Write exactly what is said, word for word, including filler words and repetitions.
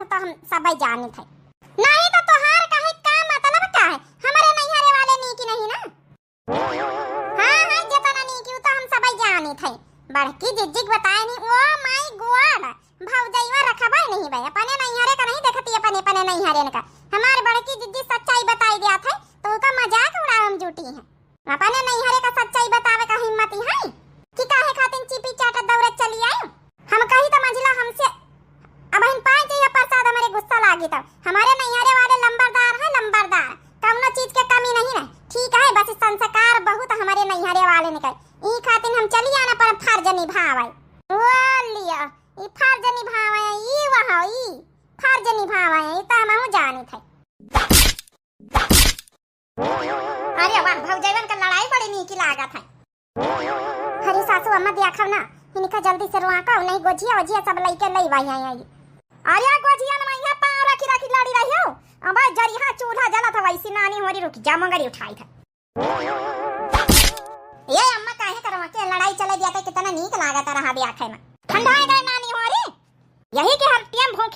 तो हम सबइ जानित है। नहीं तो तोहार कहे का मतलब का है? हमरे नैहरे वाले नीक नहीं ना? हाँ, हाँ, जेतना नीक उ तो हम सबइ जानित है। बड़की जिज्जी के बताए नहीं, oh my God, भौजइवा रखबइ नहीं बे, अपने नैहरे का नहीं देखती, अपने, अपने नैहरे का। हमार बड़की जिज्जी सच्चाई बताई दिया था, तो उका मजाक उड़ावे में जुटी है। अपने नैहरे का सच्चाई बतावे का हिम्मत ही है कि काहे खातिर चीपी चाटत दौड़त चली आई? हम कही तो मंझिला हमसे अबहिन पाए जइया प्रसाद, हमरे गुस्सा लागी तब। हमारे नैहरे वाले लंबरदार हैं, लंबरदार, कौनो चीज के कमी नहीं है। ठीक है, बस संस्कार बहुत हमारे नैहरे वाले निकल, ई खातिर हम चली आना पर फर्ज निभावे। ओ लिया, ई फर्ज निभावे, ई वहाँ, ई फर्ज निभावे, ई तो हमहू जानित है। अरे वाह, भौजैवन का लड़ाई बड़ी नीकी लागत है। अरे सासू अम्मा, देखव ना, इनका जल्दी से रोआका, नहीं गोझिया ओझिया सब लइके लई बाई आई, आई। अरे गोझिया न मैया पाँव रखी रखी लड़ी रही हो। अब जरिहा चूल्हा जलत है वैसी नानी होरी, रुक जा, मंगरी उठाई था। ए अम्मा, काहे करवा के लड़ाई चले दिया था, कितना नीक लागत रहा ब्याखे में। ठंडा है गए नानी होरी। यही के हर टेम भूखी